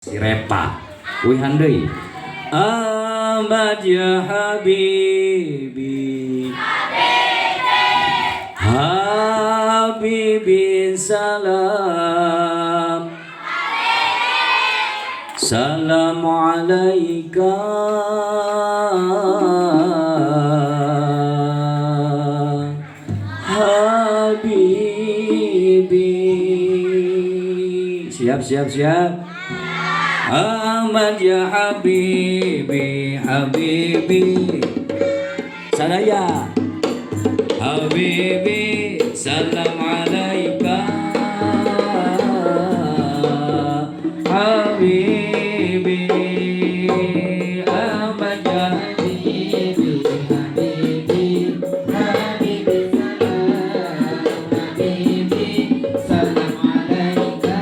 Si Repa. Uihan deui. Ahmad ya habibi, habibi salam, salam alaika, habibi. Siap, siap, siap. Ahmad ya habibi, habibi. Sadaya. Habibi salam alaika, habibi. Ahmad ya Habibi, habibi, habibi salam, habibi salam alaika,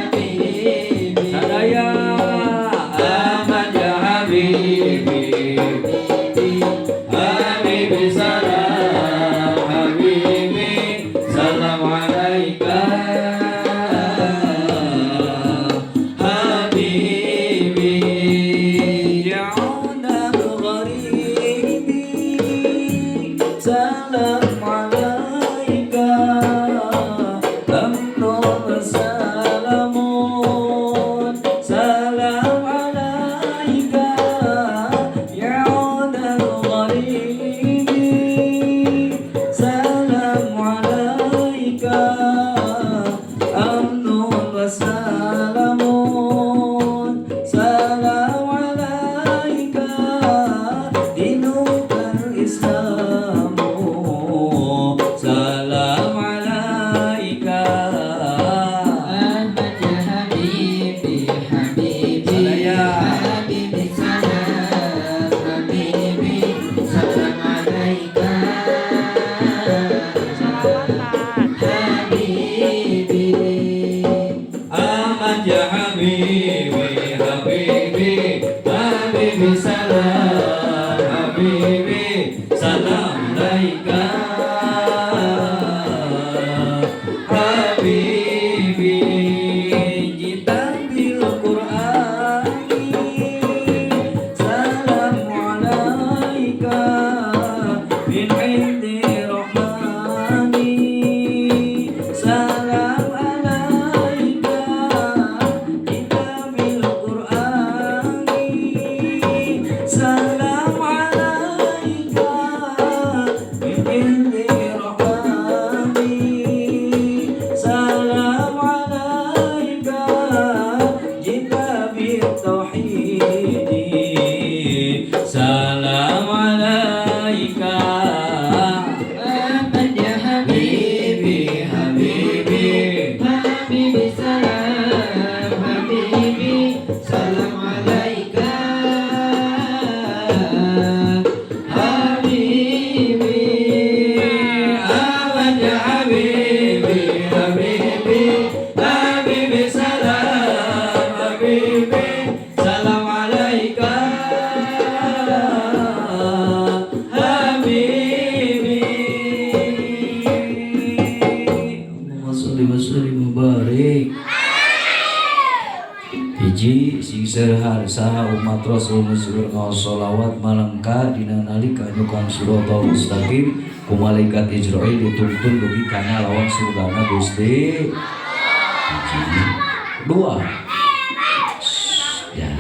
habibi. Sadaya. Ahmad ya habibi, habibi salam, habibi salam alaika, habibi. Ya al-gharibi salam alaika, amnun salamun, salam alaika, ya al-gharibi salam alaika, amnun wa salamun, salam alaika, dinukal islamu, salam alaika. Ahmad ya habibi, habibi, Sadaya. Habibi salam, habibi salam alaika, habibi. Ahmad ya habibi, habibi, habibi salam, habibi salam alaika, habibi. Kitabil Qur'ani salam alaika, min indi rahmani, salam alaika, kitabil Qur'ani, salam alaika, min indi rahmani, salam alaika, kitabil tauhidi, salam alaika. Ahmad ya habibi, habibi, habibi salam, habibi salam alaika, habibi. Ahmad ya habibi, habibi, habibi salam, habibi salam alaika, habibi. Allahumma sholli wa sallim wa barik. Hiji, sing serhar saha umat Rasul nu seueur ngaos sholawat malengka dina nalika nyukang siratal mustaqim ku malaikat Izrail dituntun dugi kana lawang surgana Gusti. Hiji. Dua. Shh, ya.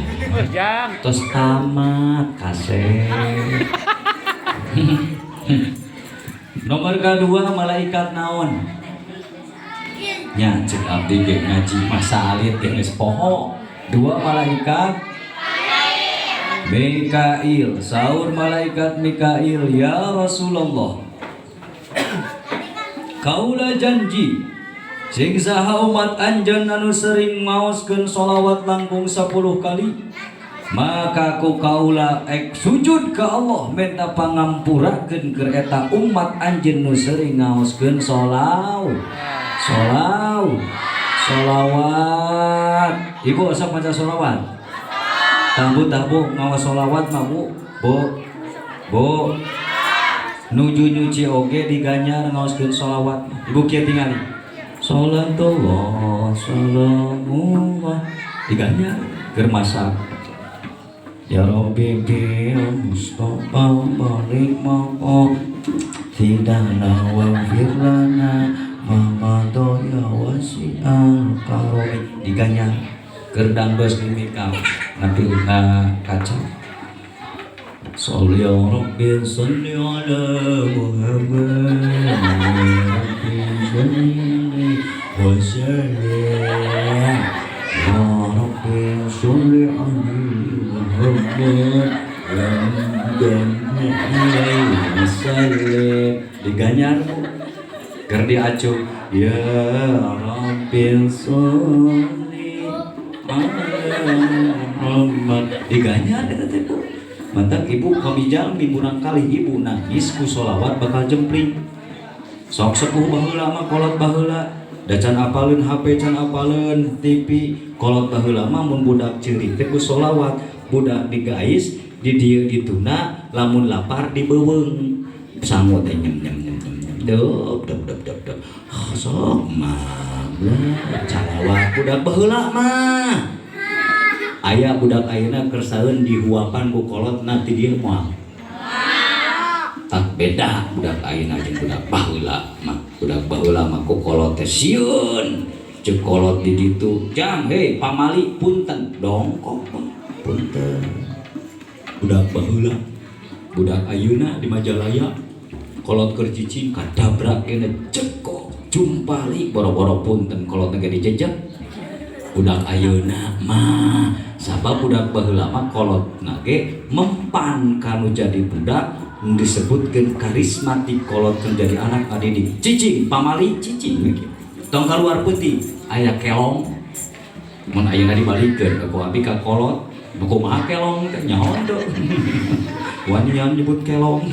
Tos tamat kasep. Nomor kedua, malaikat naon? Nya cek abdi ge ngaji masa alit ge geus poho. Dua, malaikat Mikail. Saur malaikat Mikail, "Ya Rasulullah, kaula janji sing saha umat anjeun anu sering maoskeun sholawat langkung 10 kali, maka ku kaula ek sujud ke Allah minta pangampurakeun keur eta umat anjeun nu sering ngaoskeun sholawat." Ibu sok maca sholawat. Tah, Bu, tah, Bu, ngaos sholawat mah, Bu. Bu, Bu, nuju nyuci oge diganyar ngaoskeun sholawat. Ibu kieu tingali. Salatullah salamullah diganyar keur masak. Ya Rabbi bil Mustafa balik maqasidana waghfir lana ma madha ya wasi'al karami diganyar keur dangbeus di mikam nepi ka kaca. Sholli ya Rabbi sholli ala Muhammad ya Rabbi sholli wa sallim ya Rabbi sholli ala Muhammad wa sallim diganyar Bu keur diacung ya Rabbi sholli ala Muhammad diganyar eta teh Bu. Mantak ibu kami jalmi murang kali ibu nangis ku sholawat bakal jempling. Sok sepuh baheula mah kolot baheula da can apaleun HP can apaleun TV kolot baheula mah mun budak ceurik teh ku sholawat budak digais di dieu dituna lamun lapar dibeuweung sangu teh nyem nyem nyem nyem nyem deup deup deup deup deup sok mah calawat budak baheula mah. Aya budak ayeuna kersaeun dihuapan ku kolotna ti dieu moal tak beda budak ayeuna jeung budak baheula mah. Budak baheula mah ku kolot teh sieun ceuk kolot di ditu jang hei pamali punten dongkok punten budak baheula. Budak ayeuna di Majalaya kolot keur cicing kadabrak kene cekok jumpali boro-boro punten kolotna ge dijejek. Budak ayeuna mah sabab budak baheula mah kolotna ge mempan kanu jadi budak disebutkeun karismatik kolot keur jadi anak adidik cicing pamali cicing tong kaluar peuting aya kelong mun ayeuna dibalikeun ku abi ka kolot kumaha kelong teh nyaho teu wanian nyebut kelong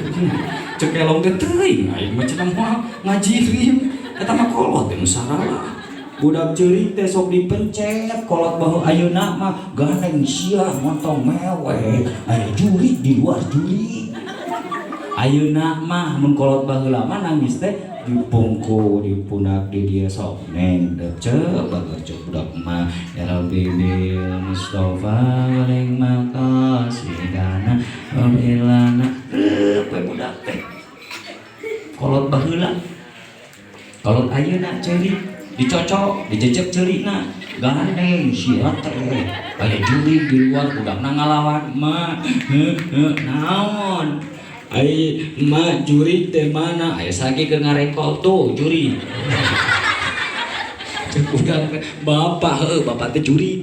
cek kelong teh teuing aing mah cenah moal ngajirim eta mah kolot teh nu saralah. Budak ceurik teh sok dipencet kolot bahu ayeuna mah gandeng sia montong mewek aya jurig di luar jurig. Ayeuna mah mun kolot baheula mah nangis teh dipungku dipundak di dieu sok neng decep bager cek budak mah ya Rabbi bil Mustafa waling maqasidana wabilana reup we budak teh kolot baheula. Kolot ayeuna ceurik dicocok dijejek ceurikna gandeng sia teh aya jurig di luar budakna ngalawan mah heuh naon ai ma jurig teh mana aya sagi keur ngarengkol tuh jurig cek budak teh bapak heuh bapak teh jurig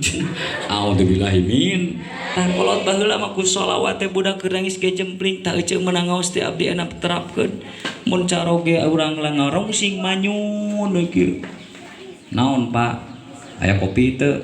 audzubillahi min. Tah kolot baheula mah ku sholawat teh budak keur nangis ge jempling tah eceu meunang ngaos teh abdi enak terapkeun mun caroge urang ngarungsing manyun we kieu. Naon Pak aya kopi teu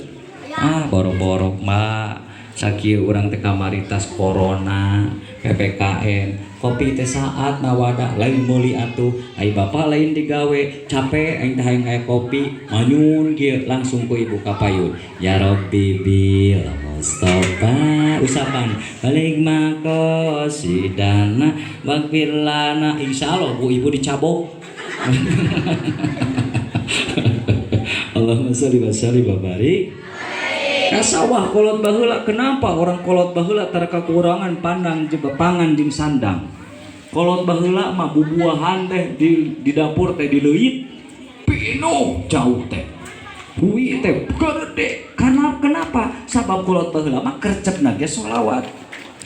ah boro-boro Mbak sakieu urang teh kamari tas corona PPKM kopi teh saat nawada lain meuli atuh ai bapa lain digawe capek aing teh hayang aya kopi manyun kieu langsung ku ibu kapayun ya Rabbi bil Mustafa usapan balik maqasidana waghfir lana insyaallah bu ibu dicabok. Allahumma sholli wa sallim wa barik. Ka sawah kolot baheula kenapa orang kolot baheula tara kakurangan pandang jeung pangan jeung sandang. Kolot baheula mah bubuahan teh di dapur teh dileuit pinuh jauh teh. Hui teh gede. Karena kenapa? Sabab kolot baheula mah kercepna ge sholawat.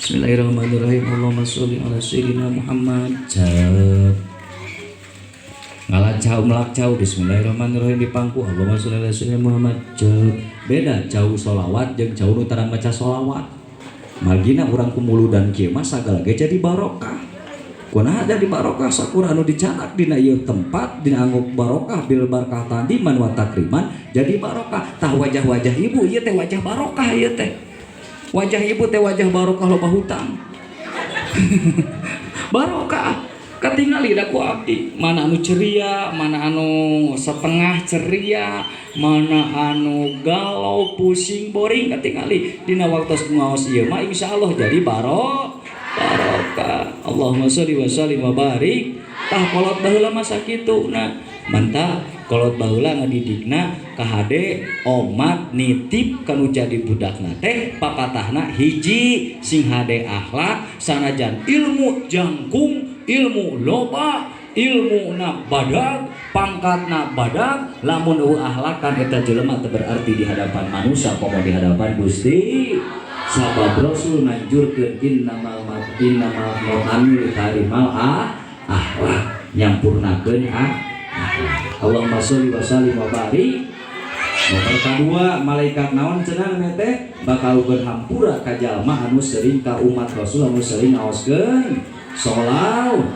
Bismillahirrahmanirrahim. Allahumma sholli ala sayyidina Muhammad. Cep. Ngalacau melakcau bismillahirrahmanirrahim di pangku Allahumma sholli ala sayyidina Muhammad. Cep. Beda jauh sholawat jeung jauh nu tarang maca sholawat. Margina urang kumuludan kieu mah sagala ge jadi barokah. Kunaha jadi barokah sakur anu dicanak dina ieu tempat dina angguk barokah bil barkah tandiman wa takriman jadi barokah. Tah wajah-wajah ibu ieu teh wajah barokah ieu teh. Wajah ibu teh wajah barokah loba hutang. Barokah katingali da ku abdi mana anu ceria mana anu setengah ceria mana anu galau pusing boring katingali dina waktos ngaos ieu mah insyaallah jadi barokah. Allahumma sholli wa sallim wa barik. Tah kolot baheula mah sakitu na mantap. Kolot baheula ngadidikna kahade omat nitip kanu jadi budakna teh papatahna hiji sing hade akhlak sanajan ilmu jangkung, ilmu loba, ilmu na badag, pangkatna badag, lamun euweuh akhlak kan eta jelema teu berarti di hadapan manusia komo di hadapan Gusti. Sabab Rasul nganjurkeun innamal innamal mu'amil karimal akhlak, nyampurnakeun akhlak. Allahumma sholli wa sallim wa barik. Nomor kadua, malaikat naon cenah teh bakal berhampura ka jalma anu sering ka umat Rasul anu sering ngaoskeun sholawat.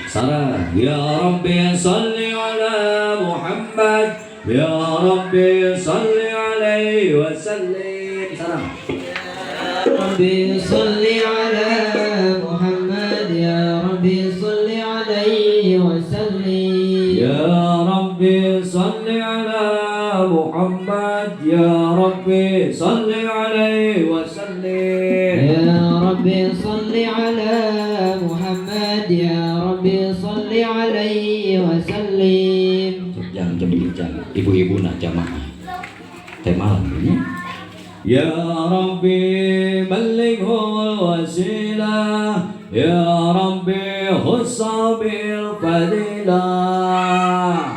Sarah ya Rabbi salli ala Muhammad, ya Rabbi salli alaihi wa sallim. Sarah Rabbi salli ala Muhammad, ya Rabbi salli alaihi wa sallim. Ya Rabbi salli ala Muhammad, ya Rabbi salli alaihi wa sallim. Ya Rabbi salli ala Muhammad, ya Rabbi salli alaihi wa sallim. Jangan jam ibu-ibu nak jamaah teh malam ini. Ya Rabbi ballighu wasilah, ya Rabbi khussa bil fadilah.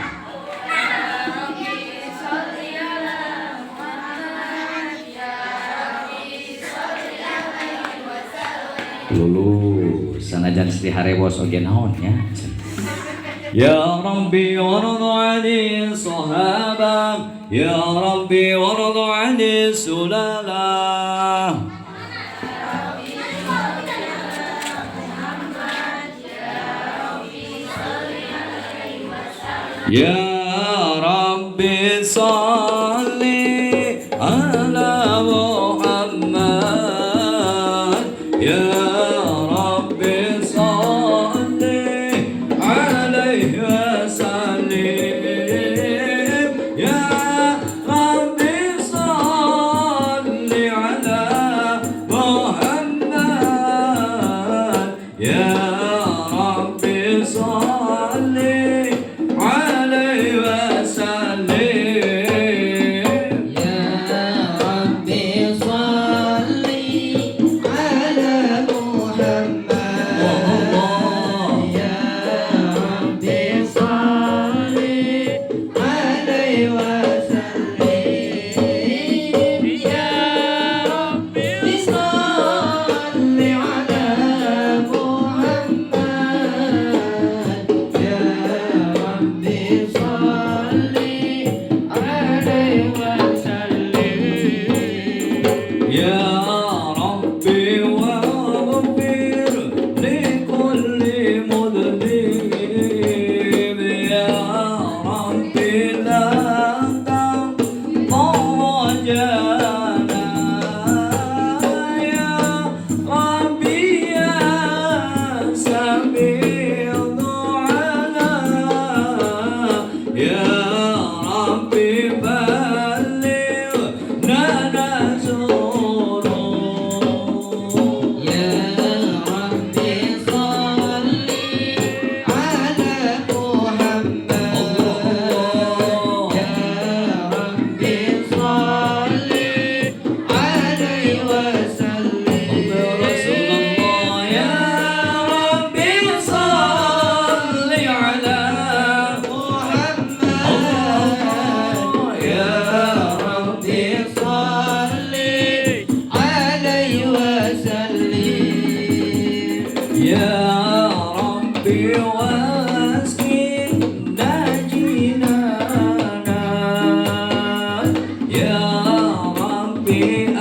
Lulu sanajan Sri Harewos oge naon nya. Ya Rabbi warḍa 'ani sahaba, ya Rabbi warḍa 'ani sulalah. Ya Rabbi salli ala Muhammad, ya Rabbi salli alaihi wa sallim, ya Rabbi salli ala Muhammad, ya Rabbi salli alaihi wa sallim. Ya Rabbi salli ala Muhammad, ya Rabbi salli alaihi wa sallim, ya Rabbi salli ala Muhammad, ya Rabbi salli alaihi wa sallim. Ya Rabbi waghfir likulli mudhnib, ya Rabbi la taqta' ya Rabbi ya sami' du'ana, ya Rabbi ballighna nazuru. Ya Rabbi salli ala Muhammad, ya Rabbi salli alaihi wa sallim. Rasulullah, ya Rabbi salli ala Muhammad, ya Rabbi salli alaihi wa sallim. Ya Rabbi waskinna jinana, ya Rabbi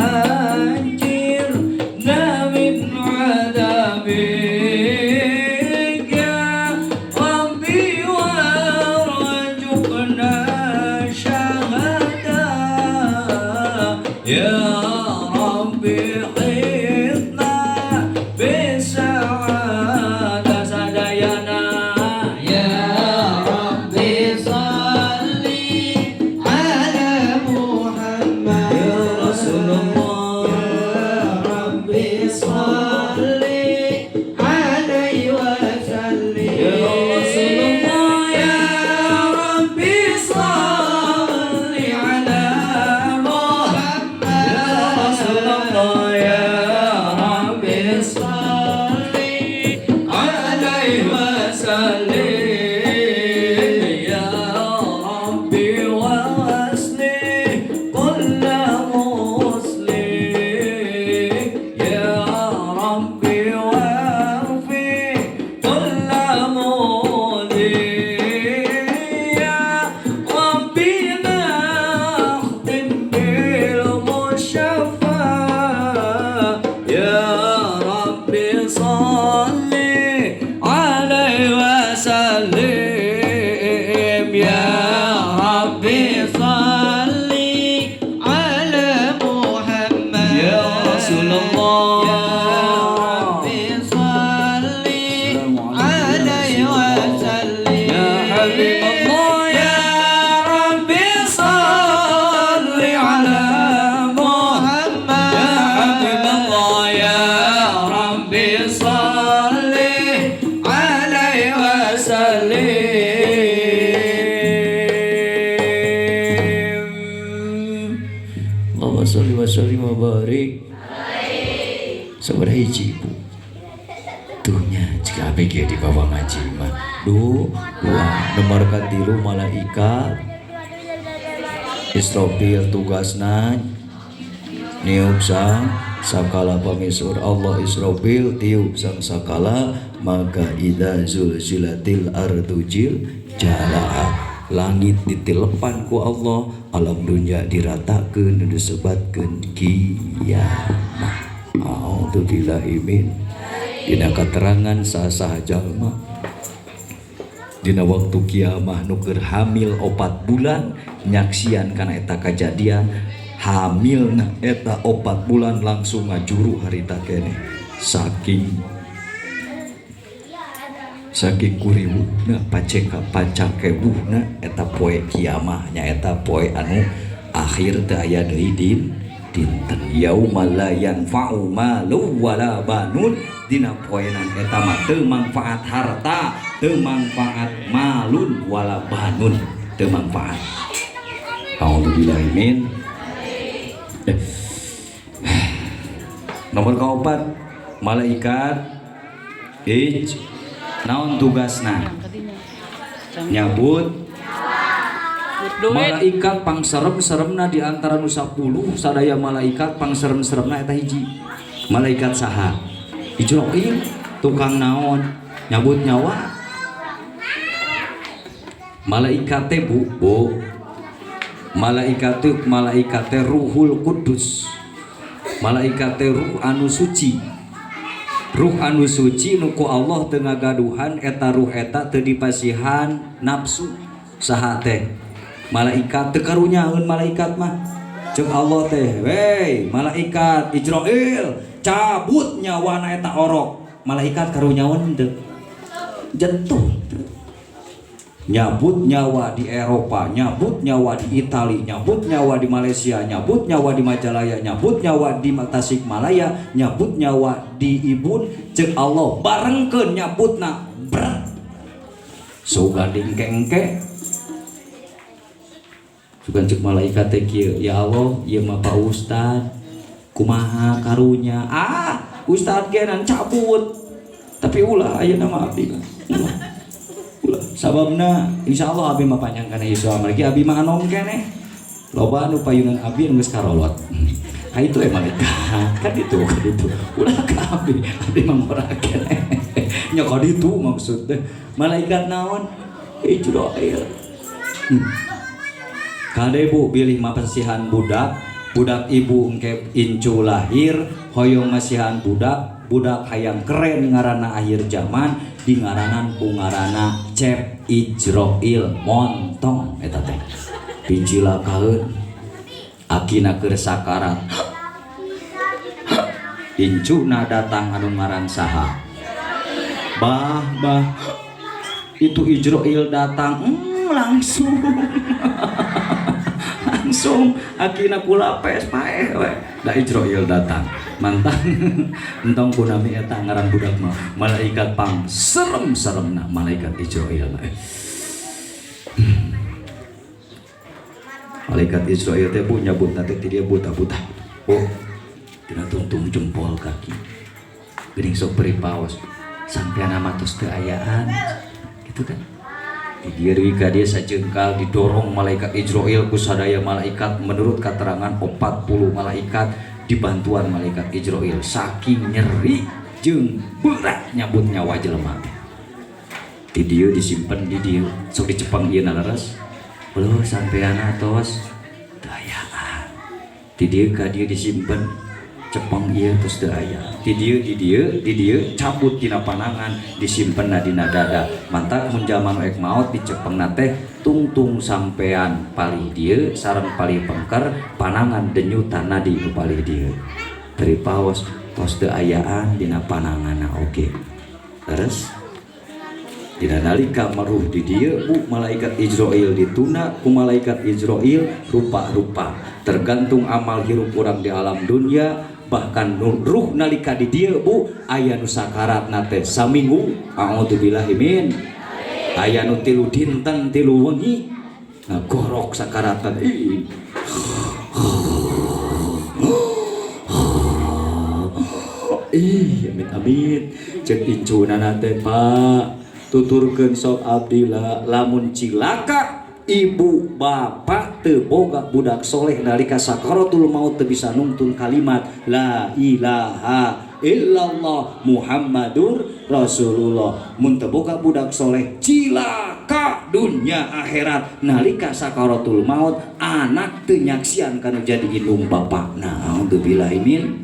ajirna min adabik, ya Rabbi warzuqna syahada, ya Rabbi hitna bisa'ada sadayana. Ya Rabbi salli ala Muhammad, Ya Rasulullah, ya Rabbi salli alaihi wa sallim. Ya Rasulullah, ya Salli ala Muhammad. Ya Rasulullah. Ya Rabbi salli alaihi wa sallim. Ya Habib Allah, ya Rabbi salli ala Muhammad. Muhammad. Ya Habib Allah, ya Rabbi salli alaihi wa sallim. Allahumma salli wa sallim wa barik. Sabaraha hiji, Ibu? Tuh nya, jika ABG di bawah ngaji mah. Duh, dua nomor katilu, malaikat Israfil tugasna niup sang sakala. Pamisur Allah Israfil tiup sang sakala, maka idza zulzilatil ardu jilzalaha, langit ditilepan ku Allah, alam dunia diratakeun, nu disebatkeun kiamah. A'udzubillahi min. Dina katerangan saha jalma dina waktu kiamah nu keur hamil 4 bulan nyaksian kana eta kajadian, hamilna eta 4 bulan langsung ngajuru harita keneh, saking saking kuriwutna, paceka pacakewuhna eta poe kiamah, nyaeta poe anu akhir teu aya deui dinten, yauma la yanfa'u malu wala banun. Dina poenan eta mah teu mangfaat harta, teu mangfaat malun wala banun, teu mangfaat. A'udzubillahi min. Nomor keempat, malaikat ij naon tugasna? Nyabut Duit. Malaikat pang serem-seremna di antara nu 10 sadaya malaikat, pang serem-seremna eta hiji. Malaikat saha? Ijroil. Tukang naon? Nyabut nyawa. Malaikat teh, Bu, Bu, malaikat teh, malaikat teh ruhul kudus, malaikat teh ruh anu suci, ruh anu suci nu ku Allah teu ngagaduhan eta ruh eta teu dipasihan nafsu. Saha teh malaikat? Teu karunyaeun malaikat mah. Cek Allah teh, "Wey malaikat Ijroil, cabut nyawana eta orok." Malaikat karunyaeun teu? Jentuh nyabut nyawa di Eropa, nyabut nyawa di Itali, nyabut nyawa di Malaysia, nyabut nyawa di Majalaya, nyabut nyawa di Tasikmalaya, nyabut nyawa di Ibun. Cek Allah barengkeun nyabutna, bret. Sugan dingkengke. Sugan cek malaikat teh kieu, "Ya Allah, ieu mah Pak Ustad, kumaha karunya?" Ah, Ustad genan cabut. Tapi ulah ayeuna mah abdi mah. Ulah. Ulah. Sababna insyaallah abdi mah panjang kana yuswa, margi abdi mah anom keneh. Loba anu payunan abdi anu geus karolot. Ka itu malaikat, kan itu, kan itu. Ulah ka abdi, abdi mah ngora keneh. Nya ka ditu maksud teh. Malaikat naon? Ijroil. Kade, Bu, bilih masihan budak, budak ibu engke incu lahir, hoyong masihan budak, budak hayang keren, ngaranna akhir zaman, di ngaranan ku ngarana Cep Ijroil, montong eta teh. Pincilakaeun akina keur sakarat. Incuna datang anu ngaran saha? Bah, bah. Itu Ijroil datang, langsung langsung akina kula pes paeh we. Da Ijroil datang. Mantang entong kunami eta ngaran budak mah malaikat pang serem-seremna malaikat Ijroil. Malaikat Ijroil teh, Bu, nyabut teh ti dia buta-buta. Oh, tina tungtung jempol kaki. Geuning sok beri paos. Sampean tos teu ayaan. Gitu kan. Di dieu ka dia sajengkal didorong malaikat Ijroil ku sadaya malaikat, menurut keterangan 40 malaikat dibantuan malaikat Ijroil, saking nyeri jeung berat nyabut nyawa jelema teh. Di dieu disimpen, di dieu sok dicepeng ieu leres. Ulah, sampean tos teu ayaan. Di dieu ka dieu disimpen. Cepeng ieu terus teu aya. Di dieu, di dieu, di dieu, cabut tina panangan, disimpenna dina dada. Mantak mun jalma nu ek maot dicepengna teh tungtung sampean palih dieu sareng palih pengker, panangan denyutan nadi nu palih dieu. Teu paos tos teu ayaan dina pananganna oge. Terus dina nalika meruh di dieu, Bu, malaikat Izrail ditunda ku malaikat Izrail rupa-rupa tergantung amal hirup urang di alam dunia. Bahkan ruh nalika di dieu, Bu, aya nu sakaratna teh saminggu, a'udzubillahi min, aya nu 3 dinten 3 wengi ngagorok sakaratna. Ih, ih, amit amit. Cek incuna teh, "Pak, tuturkeun sok abdi lah." Lamun cilaka ibu bapak teu boga budak soleh, nalika sakaratul maut teu bisa nungtun kalimat la ilaha illallah Muhammadur Rasulullah. Mun teu boga budak soleh, cilaka dunia akhirat. Nalika sakaratul maut anak teu nyaksian kanu jadi indung bapak. Naudzubillahi min.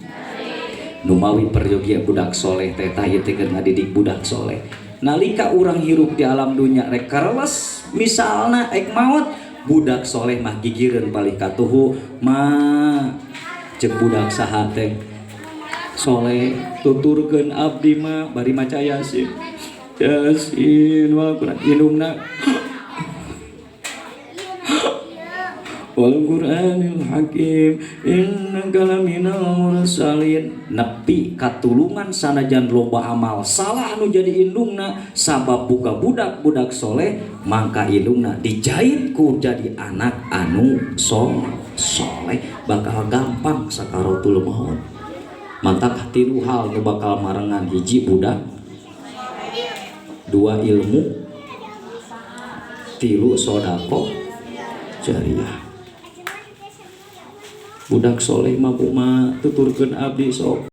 Numawi peryogi budak soleh teh, tah ieu teh keur ngadidik budak soleh. Nalika urang hirup di alam dunia rek kareles, misalna ek maot, budak soleh mah gigireun palih katuhu. Ma, cek budak saha teh soleh, tuturkeun abdi mah bari maca Yasin, Yasin wal Quran, indungna wal Qur'anil Hakim innaka laminal mursalin. Nepi katulungan sanajan loba amal salah nu jadi indungna, sabab buka budak-budak soleh mangka indungna dijahit ku jadi anak anu soleh bakal gampang sakaratul maut. Mantak tilu hal nu bakal marengan: hiji budak, dua ilmu, tilu sodako jariah. Budak soleh mah, Bu, mah tuturkeun abdi sok.